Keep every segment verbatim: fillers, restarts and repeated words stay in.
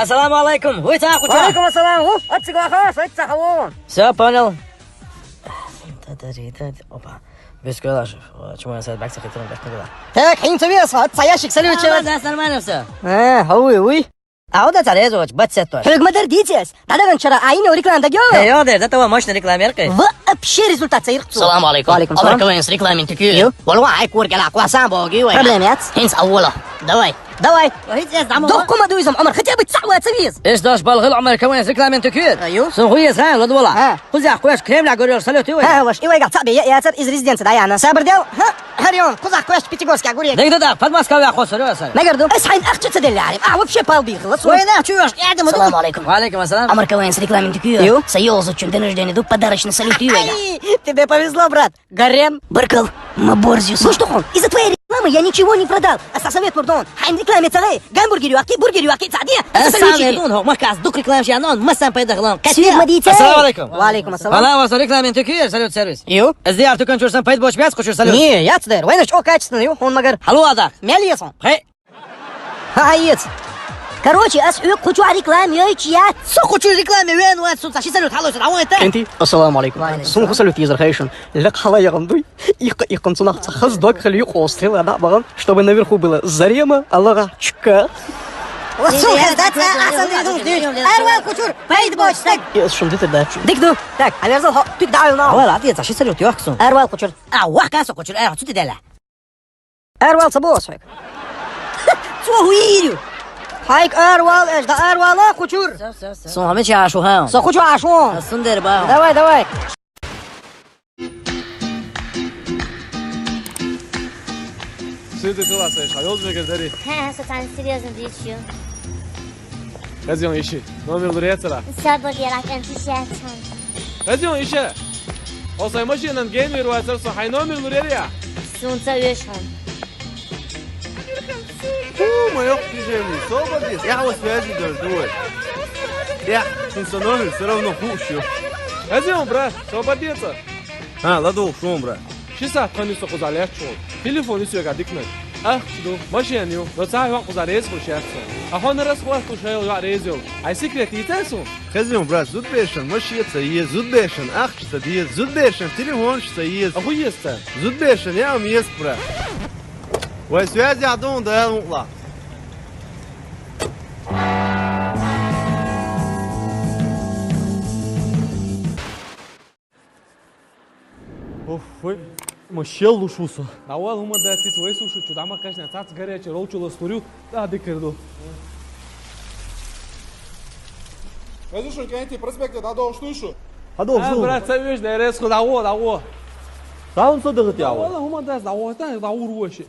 Ассаламу алейкум. Уй, ца, хуча. Алейкум ассалам. У, отсигла хас, отца хавон. Всё, понял. Опа. Без кулаш. Чему я сайт бакса хитрым бахтыгла. Так, хинца вес, отца ящик салют. А, да, нормально всё. Э, уй, уй. А вот это резать, бацет тоже. Хюг мадар дитес. Дадаган чара, а имя реклама дагё? Э, ё, да, да, того мощный рекламерка. Вообще результат цаирк. Салам алейкум. Ва алейкум салам. Омар КВН с рекламин тюкю. Ю. Валва, ай, кургела, квасан боги, вай. Проблем нет. Хинс авола. Давай. Давай. Ой, здесь дамо. Док кума дуизам, Омар, хотя бы цава цавиз. Эш даш балгыл, Омар КВН с рекламин тюкю. Аю. Сон хуе зай, ладвала. А. Кузя хуеш Кремля горел салют, ю. А, ваш, и вайга цабе, я, я цар из резиденции, да, я на. Сабр дел, ха? Харён, кузак квеш Пятигорский огурец. Дык да, да, под Москвой охота сорёса. Нагарду. Эс хайн ахчы цеделяри. А вообще пал бихла. Ой, на, чё, я думаю. Салам алейкум. Ва алейкум ассалам. Омар КВН с рекламин тюкю. Ю. Союз учун день рождения ду подарочный салют ю. Ай, тебе повезло, брат. Гарем. Баркал, маборзиус. Ну что, хон, из-за твоей рекламы я ничего не продал. А со совет мурдон. Хайн рекламе цагай. Гамбургер юаки, бургер юаки, цади. А со совет мурдон, хо, макас, дук реклам шанон, масан пайдахлон. Свет мадите. Ассаламу алейкум. Ва алейкум ассалам. Ала вас рекламин тюкю, салют сервис. Ю? Эс ди арту кончурсан пайд боч бяц, кучур салют. Не, я цдер. Вайнаш о качественный, ю, он магар. Халу ада. Мелиесон. Хе. Ха, ха, ец. Короче, ас ю кучу реклам ю, я. Со кучу реклам ю, вен, вен, сунца, ши салют, халу, сюда, вон это. Энти, ассаламу алейкум. Ва алейкум салам. Сун ху салют, езер хайшин. Лек хала яган дуй. Их, их концунах ца хаз дог хали ю хостел, ада баган, чтобы наверху было зарема, алага, чка. Вот, сука, да, ца, асан, да, да, да. Арвал кучур, пайд боч, так. Ес, шунды ты дачу. Дык ду. Так, а верзал, хо, тюк да, ю, на. Вала, ответ, ши салют, ю, ахсун. Арвал кучур. А, вах, каса кучур, а, цу ты дела. Арвал ца босвек. Цо хуирю. Хайк арвал, эш да арвала кучур. Всё, всё, всё. Сон хаме чашу, ха? Со кучу ашу. Сон дерба. Давай, давай. Сыды тыласа, иш, а ёлдуме гердари. Ха, со тан серьёзно дичу. Хазион иши. Номер лурецера. Сабр ярак энтузиазм. Хазион иша. Осай машинан геймер вацар со хай номер лурерия. Сунца вешан. Фу, моё движение. Сободис. Я вот связи дождусь. Я, сунца номер всё равно хушю. Хазион, брат, сободица. А, ладу, шумра. Ши саат хани со кузалячу. Телефон исё гадикна. Ах, чду, машин ю. Но ца ю кузалес хушяцу. А хон раз хват кушел ю резил. Ай секрет итесу? Хазион, брат, зуд бешан, машица е, зуд бешан, ах, чца е, зуд бешан, телефон чца е. А ху еста? Зуд бешан, я ам ес, брат. Вай связь я дон да я мукла. Оф, вай, ма шел лушуса. Давай, ума да циц вай слушай, чё дама кашня, цац горячий, ролчу ластурю, да, дикерду. Вай слушай, кенти проспекте, да, да, слушай. А, да, а, слушай. Брат, ца веш, да, резко, да, во, да, во. Саун со дыгыт я, во. Давай, ума да, да, во, да, да, урвоши.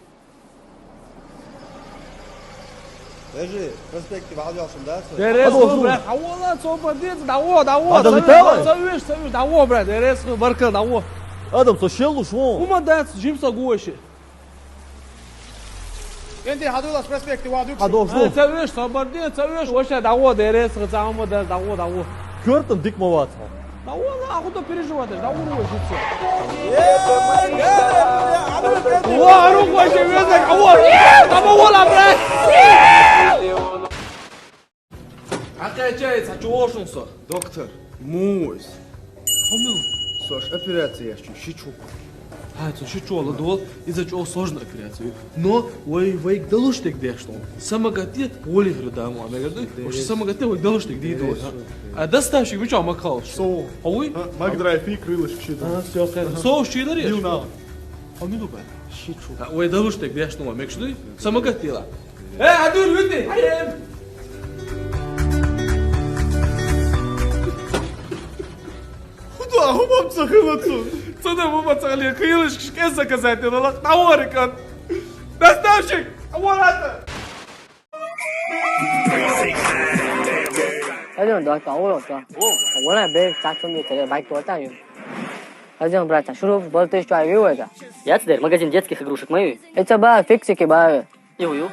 Подожди, проспекте валялся, да? Дерез, а, брат, а вот, вот, вот, да, вот, да, вот, а, да, да, да, вот, да, вот, да, вот, брат, дерез, барка, да, вот. Адам, со шел уж вон. Ума да, жим со гуоши. Энди, хадулас проспекте, ва, дюк. А, да, а, вот. Ца веш, собордин, ца веш, вообще, да, вот, дерез, ца, ума да, да, вот, да, вот. Кёртон дик моват. Да вон, а куда переживаешь? Да вон, вообще всё. Ва, рук вообще везде, а вот, там вон, а, брат. А качается, а чё ошонсо? Доктор, муз. Хомил. Сош, операция я шучу. А, это шучу, ладно, из-за чего сложная операция. Но вай, вай, далуштек дешто. Самагате, воли хрдамо, а мегарду. Вообще самагате, вай, далуштек дидо. А доставщик, вы чё, Макалыч? Со. А вы? А, Макдрайв и крылышки щита. А, всё, хорошо. Со, щита. Дил на. А, не думай. Шучу. А, вай, далуштек дешто, а мегарду. Самагате ла. Э, адур, люди, хаем. Худа, хубам цахылыцу. Цада буба цахли, кыйлыш кишке заказать, это лак, таворикан. Доставщик, а вот это. Один, два, там, вот, да. О, вон, бе, так, что мне тебе, байк, вот, там, один, брат, а шуруп, болтаешь, что я вижу, это? Я теперь магазин детских игрушек мою. Это, ба, фиксики, ба. Иу-ю.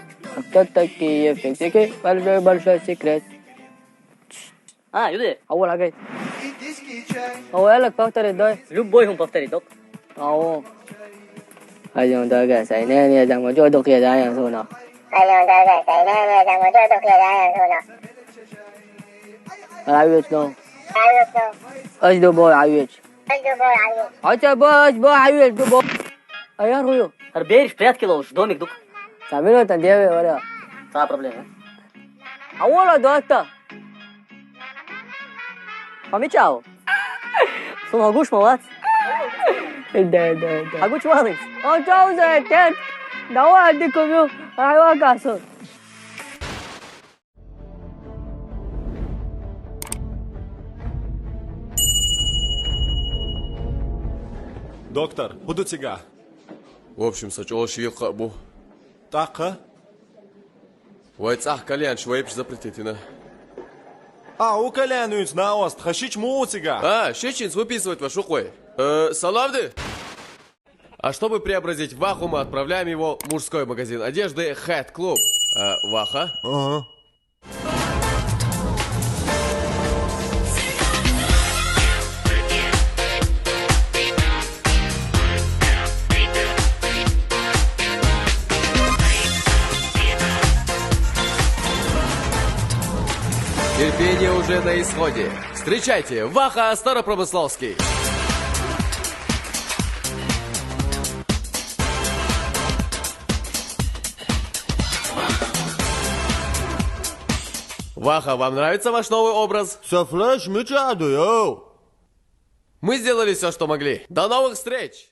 Кто такие фиксики? Большой-большой секрет. А, юде. Ауыл агай. Ауыл повторить дай. Любой он повторит, док. Ау. Алён дага, сайнен я дама, жо док я дая суна. Алён дага, сайнен я дама, жо док я дая суна. Ӏэвет, но. Ӏэвет, но. Ӏэщ добо, Ӏэвет. Ӏэщ добо, Ӏэвет. Ӏэщ добо, Ӏэщ добо, Ӏэвет, добо. Аяр хуё. Ар бери, прятки лоуш, домик дук. Самир, это деве, варя. Та проблема. А вора, доста. Помечал. Сумагуш, молодец. Да, да, да. Агуч валис. Он чауза, тет. Давай, дикую. Ай, вакасу. Доктор, хӀу ду цига? В общем, са чӀоагӀа шийла хӀама бу. ТӀаккха? Вай цӀагӀа кальян ши вайпаш запретить йина. А, у кальян юнц на ост, ха шич му у цига? А, шичинц выписывать ваш укъой. Э, салам ди! А чтобы преобразить Ваху, мы отправляем его в мужской магазин одежды Head Club. Э, Ваха? Ага. Терпение уже на исходе. Встречайте, Ваха Старопромысловский. Ваха, вам нравится ваш новый образ? Са флеш мича ду, йоу? Мы сделали всё, что могли. До новых встреч!